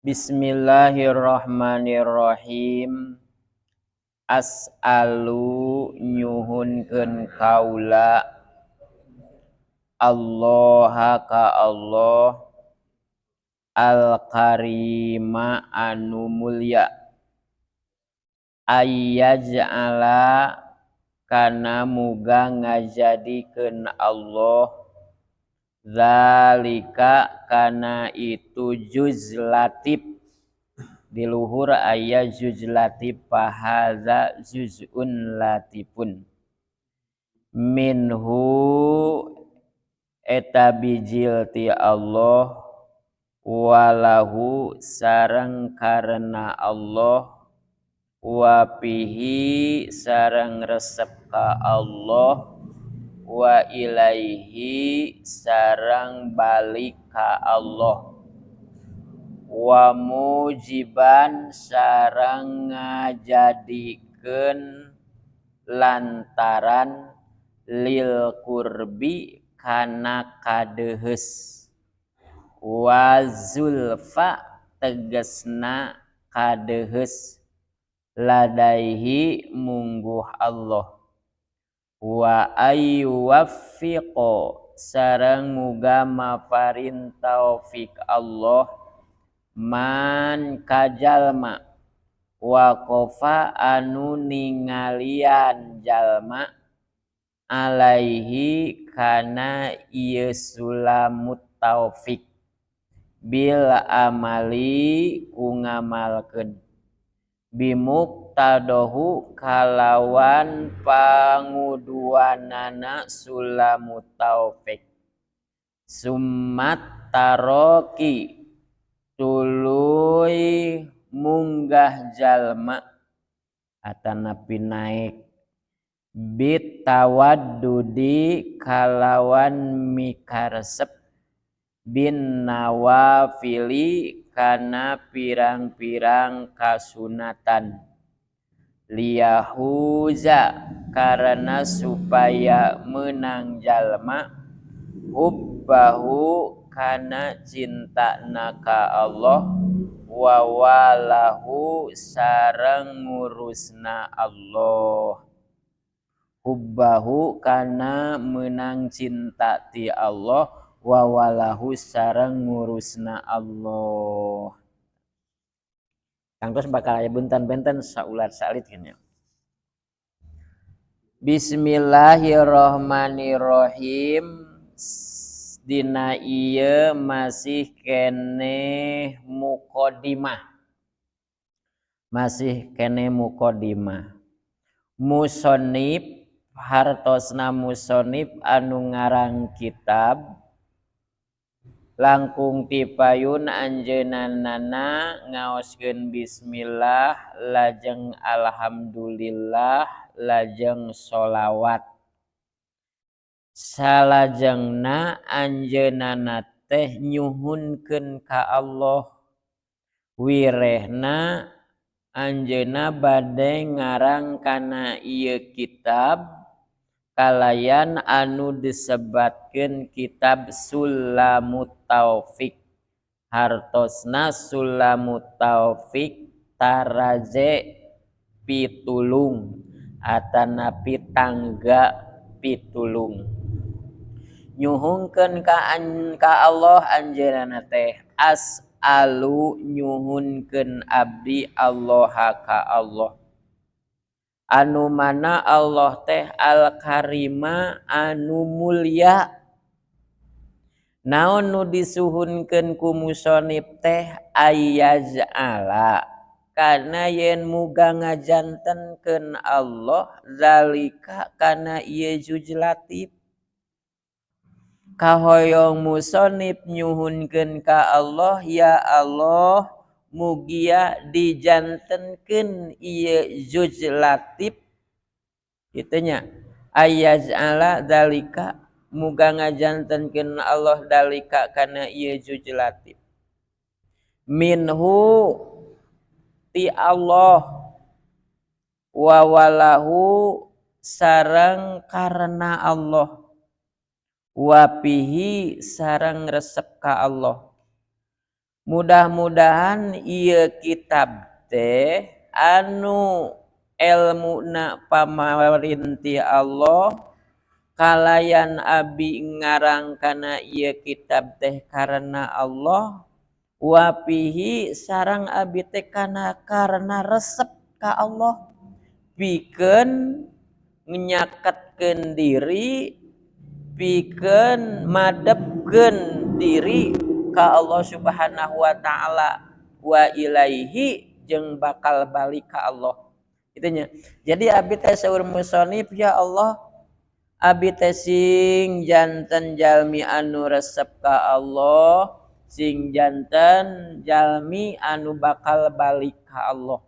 Bismillahirrahmanirrahim. As'alu nyuhunkeun kaula Allah ka Allah al-karima anu mulya ayyaj'ala kana muga ngajadikeun Allah zalika kana itu juz latif di luhur aya juz latif fahaza juz'un latifun minhu eta bijil ti Allah walahu sareng karena Allah wa fihi sareng resep ka Allah wa ilaihi sareng balik ka Allah wa mujiban sareng ngajadikeun lantaran lil qurbi kana kadeheus wa zulfa tegesna kadeheus ladaihi mungguh Allah wa ayyuwaffiqo sareng muga maparin taufik Allah man kajalma waqafa anu ningalian jalma alaihi kana ieu sulamut taufik bil amali ku ngamalkeun bimuqtadohu kalawan panguduanana sulamut taufik summat taroki tuluy munggah jalma atanapi naik bitawaddudi kalawan mikaresep bin nawafili kana pirang-pirang kasunatan liyahuza karena supaya menang jalma hubbahu kana cinta naka Allah wa walahu sareng ngurusna Allah hubbahu kana menang cinta ti Allah wa walahu sareng ngurusna Allah. Tangtos bakal aya benten-benten saulat salit gini. Bismillahirrahmanirrahim. Dina ieu masih keneh muqaddimah. Masih keneh muqaddimah. Musonib hartosna musonib anu ngarang kitab langkung tipayun anjeunana ngaoskeun bismillah lajeng alhamdulillah lajeng sholawat salajengna anjeunana teh nyuhunkeun ka Allah wirehna anjeunna bade ngarang kana ieu kitab kalayan anu disebatkeun kitab Sulamut Taufik hartosna Sulamut Taufik taraje pitulung atanapi tangga pitulung nyuhunkeun ka Allah anjeunna teh as'alu nyuhunkeun abdi Allah ka Allah anu mana Allah teh al-karima anu mulia naon nu disuhunkeun ku musonib teh ayyaj'ala kana yen muga ngajantenkeun Allah zalika kana ieu jujlatif kahoyong musonib nyuhunkeun ka Allah ya Allah mugia dijantenkeun ieu jujlatif kitu nya ayyaj'ala dalika muga ngajantenkeun Allah dalika kana ieu jujlatif minhu ti Allah wa walahu sareng karena Allah wa fihi sareng resep ka Allah Mudah-mudahan ieu kitab teh anu elmuna pamarinti Allah kalayan abi ngarang kana ieu kitab teh karena Allah wapihi sarang abi teh kana karena resep ka Allah pikeun nyaketkeun diri pikeun madepkeun diri ka Allah Subhanahu wa taala wa ilaihi jeung bakal balik ka Allah itunya. Jadi abi teh saur musonif ya Allah abi teh sing janten jalmi anu resep ka Allah sing janten jalmi anu bakal balik ka Allah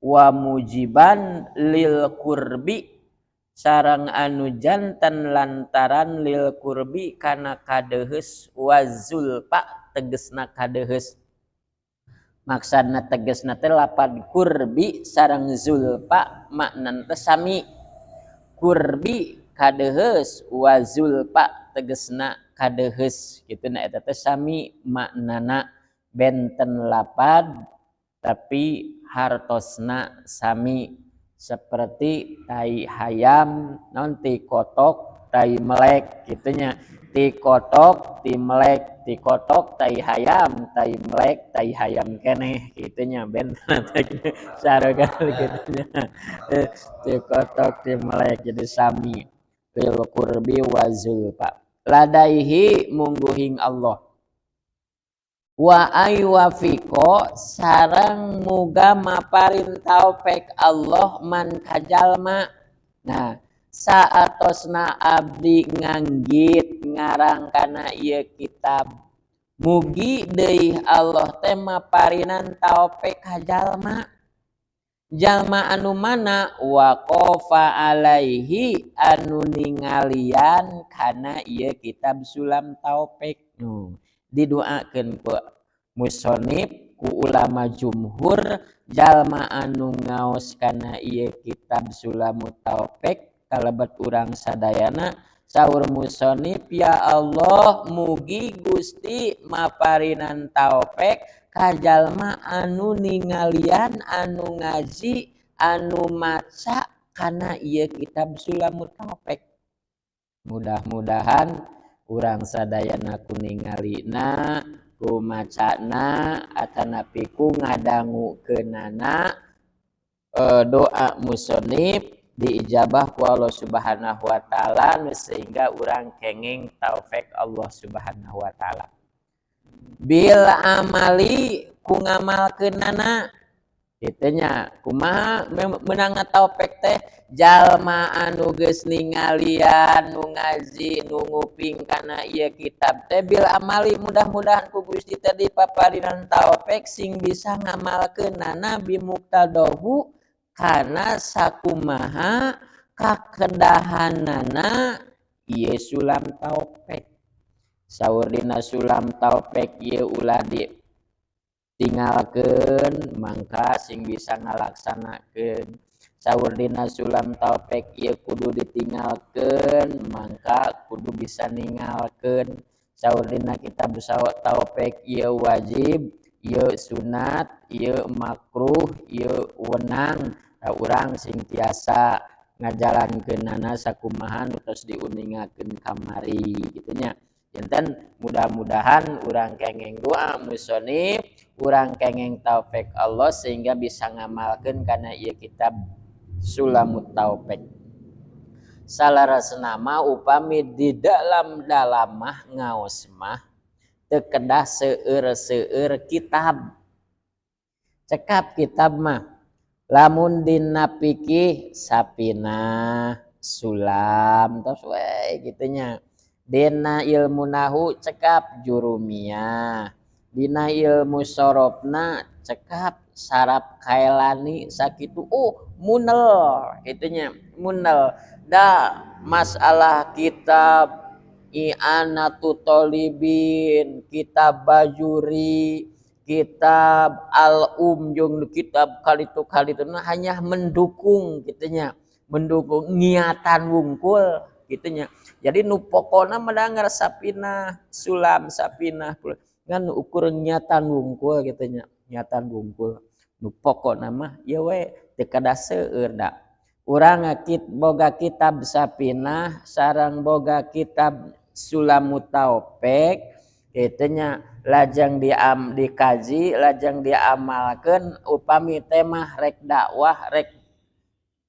wa mujiban lil qurbi sarang anu janten lantaran lil qurbi kana kadeheus wa zulfa tegesna kadeheus. Maksudna tegesna teh lapad qurbi sareng zulfa maknana teh sami. Qurbi kadeheus wa zulfa tegesna kadeheus kitu na eta teh sami maknana benten lapad tapi hartosna sami seperti tai hayam non ti kotok tai melek gitunya ti kotok ti melek ti kotok tai hayam tai melek tai hayam keneh gitunya ben sarogan gitunya ti kotok ti melek jadi sami lil qurbi wa zulfa ladaihi mungguhing Allah wa aywafiqo sareng muga maparin taufik Allah man kajalma. Nah saatosna abdi nganggit ngarang kana ieu kitab mugi deui Allah teh maparinan taufik kajalma jalma anu mana waqafa alaihi anu ningalian kana ieu kitab Sulam Taufik. Nu didoakeun ku musonif ku ulama jumhur jalma anu ngaos kana ieu kitab Sulamut Taufik kalebet urang sadayana saur musonif ya Allah mugi Gusti maparinan taufik ka jalma anu ningalian anu ngaji anu maca kana ieu kitab Sulamut Taufik. Mudah-mudahan urang sadayana ku ningalina ku macana atanapi ku ngadangukeunana doa musonif diijabah ku Allah Subhanahu wa taala sehingga urang kenging taufik Allah Subhanahu wa taala. Bil amali ku ngamalkeunana kitu nya kumaha meunang taufik teh jalma anu geus ningalian nu ngaji nu nguping kana ieu kitab teh bil amali mudah-mudahan ku Gusti teh dipaparinan taufik sing bisa ngamalkeunana bimuqtadahu kana sakumaha kakedahanana ieu Sulam Taufik. Saur dina Sulam Taufik ieu ulah ditinggalkeun mangka sing bisa ngalaksanakeun. Saur dina Sulam Taufik ieu kudu ditinggalkeun mangka kudu bisa ningalkeun. Saur dina kitab Taufik ieu wajib, ieu sunat, ieu makruh, ieu wenang. Urang sing tiasa ngajalankeunana sakumaha nu tos diuningakeun kamari kitu nya. Janten mudah-mudahan urang kengeng doa musonif, urang kengeng taufik Allah sehingga bisa ngamalkeun kana ieu kitab Sulamut Taufik. Salarasna mah upami di dalam-dalam mah ngaos mah teu kedah seueur-seueur kitab. Cekap kitab mah lamun dina fikih sapinah sulam tos we kitu nya. Dina ilmu nahu cekap jurumiyah, dina ilmu sorofna cekap sarap kaelani sakitu munel kitu nya munel. Da masalah kitab I'anatu Thalibin, kitab Bajuri, kitab Al-Um jeung kitab kalitu-kalitu nah hanya mendukung kitu nya, mendukung niatan wungkul kitu nya. Jadi nu pokona mendengar sapinah sulam sapinah. Ngan ukur nyatan wungkul kitu nya, nyatan wungkul. Nu pokokna mah ieu we teu kada seueur da. Urang boga kitab Safinah sareng boga kitab Sulamut Taufik kitu nya, lajeng dikaji, lajeng diamalkeun. Upami teh mah rek dakwah, rek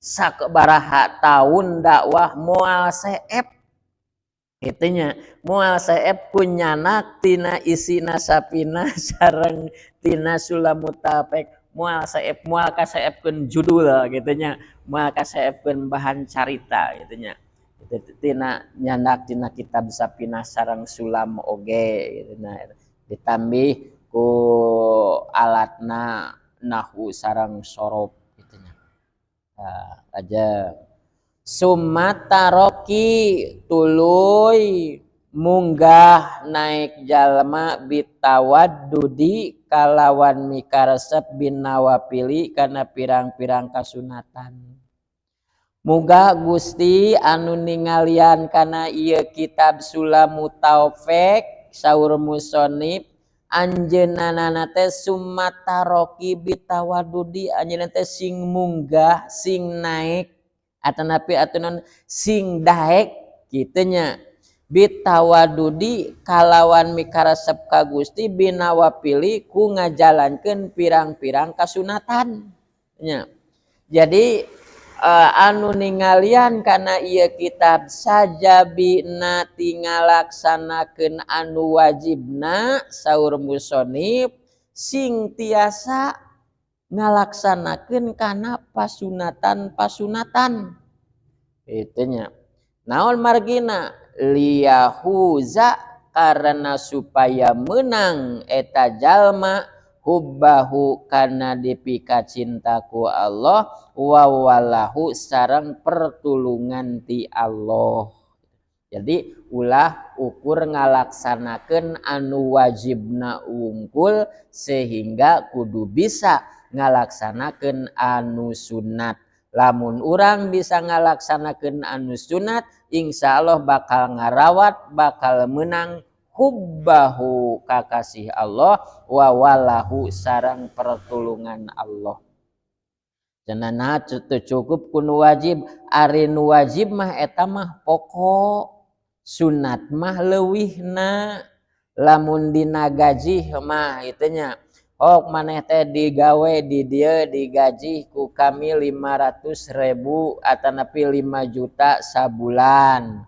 sabaraha taun dakwah moal seep kitu nya, moal seep ku nyanak tina isina Safinah sareng tina Sulamut Taufik. Moal seep, moal kaseepkeun judul kitu nya, moal kaseepkeun bahan carita kitu nya. Tina nyandak tina kitab Safinah sareng Sulam oge kitu. Nah, ditambih ku alatna nahwu sareng sorof kitu nya. Nah, aja summa taraqqa, tuluy munggah naik jalma, bitawaddudi kalawan mikaresep, binnawafili kana pirang-pirang kasunatan. Muga Gusti anu ningalian kana ieu kitab Sulamut Taufik, saur musonif, anjeunna teh summa taraqqa bitawaddudi, anjeunna teh sing munggah, sing naik atanapi atuh sing daek kitu nya, bitawadudi kalawan mikaresep ka Gusti, binnawafili ku ngajalankeun pirang-pirang kasunatan nya. Jadi anu ningalian kana ieu kitab sajabina ti ngalaksanakeun anu wajibna, saur musonif, sing tiasa ngalaksanakeun kana pasunatan-pasunatan kitu nya. Naon margina? Liyahuza, karena supaya menang eta jalma, hubbahu kana dipika cintaku Allah, wa walahu sareng pertulungan ti Allah. Jadi ulah ukur ngalaksanakeun anu wajibna wungkul, sehingga kudu bisa ngalaksanakeun anu sunat. Lamun urang bisa ngalaksanakeun anu sunat, insya Allah bakal ngarawat, bakal menang hubbahu kakasih Allah, wa walahu sareng pertulungan Allah. Cenah teu cukup ku nu wajib. Ari nu wajib mah eta mah pokok, sunat mah leuwihna. Lamun dina gaji mah kitu nya, ok maneh teh digawe di dieu, digaji ku kami 500.000 atanapi 5 juta sabulan.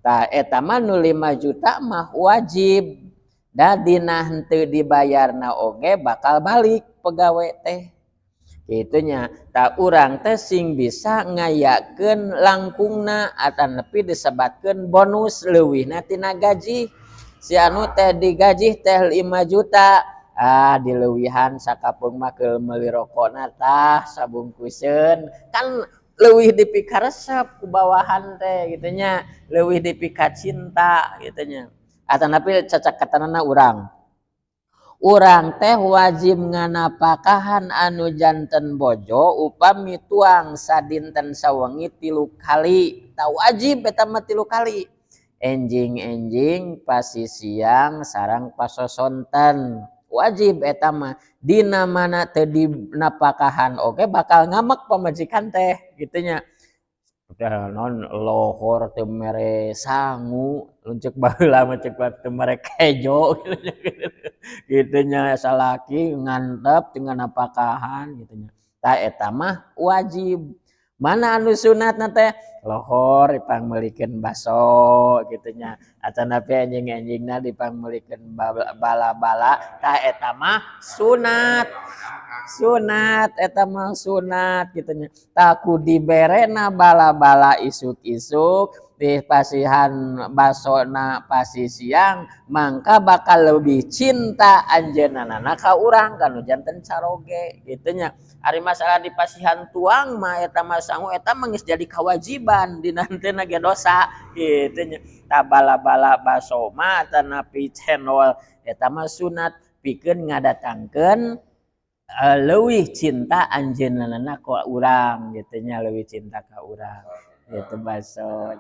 Tah, eta mah nu 5 juta mah wajib da, dina henteu dibayarna oge bakal balik pegawai teh kitu nya. Tah, urang teh sing bisa ngayakeun langkungna atanapi disebatkeun bonus leuwihna tina gaji. Si anu teh digaji teh 5 juta, ah, dileuwihan sakapeung mah keur meuli rokona tah sabungkuseun, kan leuwih dipikaresep ku bawahan teh kitu nya, leuwih dipikacinta kitu nya. Atanapi cacakatanana urang, urang teh wajib nganapakahan anu janten bojo upami tuang sadinten sawengi 3 kali. Tah, wajib eta mah 3 kali, enjing-enjing, pasi siang sareng pasosonten. Wajib eta mah, dina mana teu dinapakahan oge bakal ngamek pamajikan teh kitu nya. Udah non lohor teu mere sangu, ceuk baheula mah, ceuk teu mere kejo kitu nya, salaki ngantep dengan napakahan kitu nya. Tah, eta mah wajib. Mana anu sunatna teh? Lohor dipangmeulikeun baso kitu nya, atanapi enjing-enjingna dipangmeulikeun bala-bala. Tah, eta mah sunat, sunat eta mah sunat kitu nya. Tah, ku diberena bala-bala isuk-isuk, dipasihan basona pasi siang, mangka bakal lebih cinta anjeunna ka urang kanu janten caroge kitu nya. Ari masalah dipasihan tuang mah, eta mah sangu, eta mah geus jadi kewajiban, dina henteu ge dosa kitu nya. Tah, bala-bala baso mah atanapi cendol eta mah sunat pikeun ngadatangkeun leuwih cinta anjeunna ka urang kitu nya, leuwih cinta ka urang. Itu baso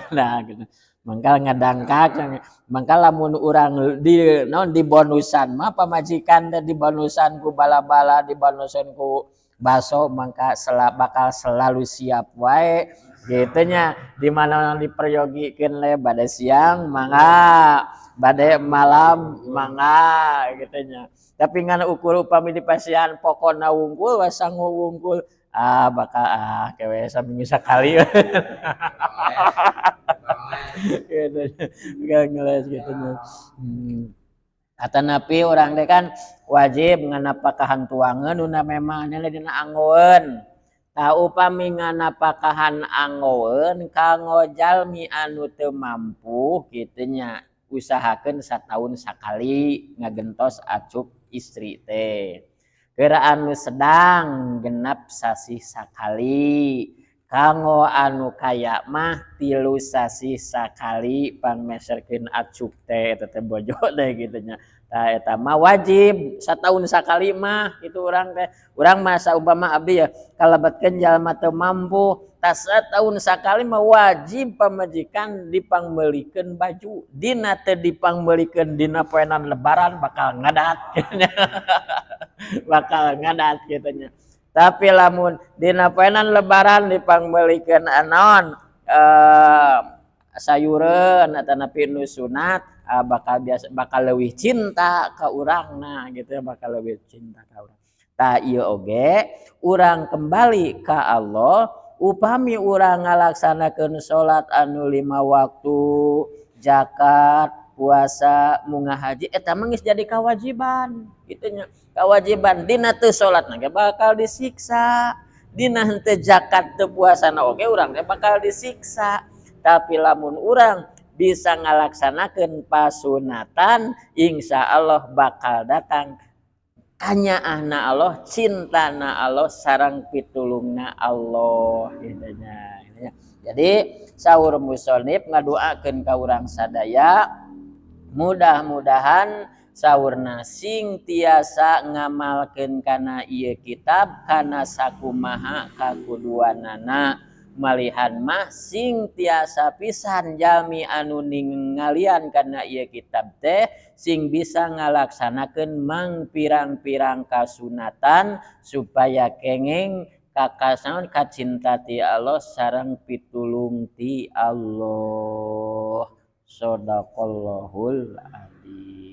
nah gitu. Mangkal ngadangkak, mangkal lamun urang di naon, di bonusan mah, pamajikan teh di bonusan ku bala-bala, di bonusan ku baso, mangka bakal selalu siap wae gitu nya. Di mana diperyogikeun le, bade siang mangga, bade malam mangga gitu nya. Tapi ngan ukur upami di pasihan pokona wungkul, sangu wungkul, ah bakal ah kewe saminggu sakali gitu, ngeles gitu. Atanapi urang teh kan wajib nganapakahan tuangan una memang dina anggoeun. Tah, upami nganapakahan anggoeun kanggo jalmi anu teu mampu kitu nya, usahakeun sataun sakali ngagentos acuk istri teh. Keur anu sedang, 6 sasih sakali. Kanggo anu kaya mah 3 sasih sakali pangmeserkeun acuk teh, eta teh bojo teh gitu nya. Tah, eta mah wajib sataun sakali mah itu urang teh. Urang mah saumpama abdi ya kalebetkeun jalma teu mampu. Tah, sataun sakali mah wajib pamajikan dipangmeulikeun baju. Dina teu dipangmeulikeun dina poenan Lebaran, bakal ngadat, bakal ngadat kitu nya. Tapi lamun dina poenan Lebaran dipangmeulikeun naon, sayureun atanapi nu sunat, bakal biasa, bakal leuwih cinta ka urangna gitu ya, bakal leuwih cinta ka urang. Tah, ieu oge urang kembali ka Allah. Upami urang ngalaksanakeun salat anu 5 waktu, zakat, puasa, munggah haji, eta mah geus jadi kewajiban gitu nya. Kewajiban, dina teu salat ge bakal disiksa, dina henteu zakat, teu puasana oge urang teh bakal disiksa. Tapi lamun urang bisa ngalaksanakeun pasunatan, insya Allah bakal datang kanyaahna Allah, cintana Allah, sareng pitulungna Allah gitu nya. Jadi saur musonib ngaduakeun ka urang sadaya, mudah-mudahan saurna sing tiasa ngamalkeun kana ieu kitab kana sakumaha kakuduanana. Malihan mah sing tiasa pisan jalmi anu ningalian kana ieu kitab teh sing bisa ngalaksanakeun mang pirang-pirang kasunatan supaya kenging kakasaon kacinta ti Allah sareng pitulung ti Allah. Shadaqallahul adzim.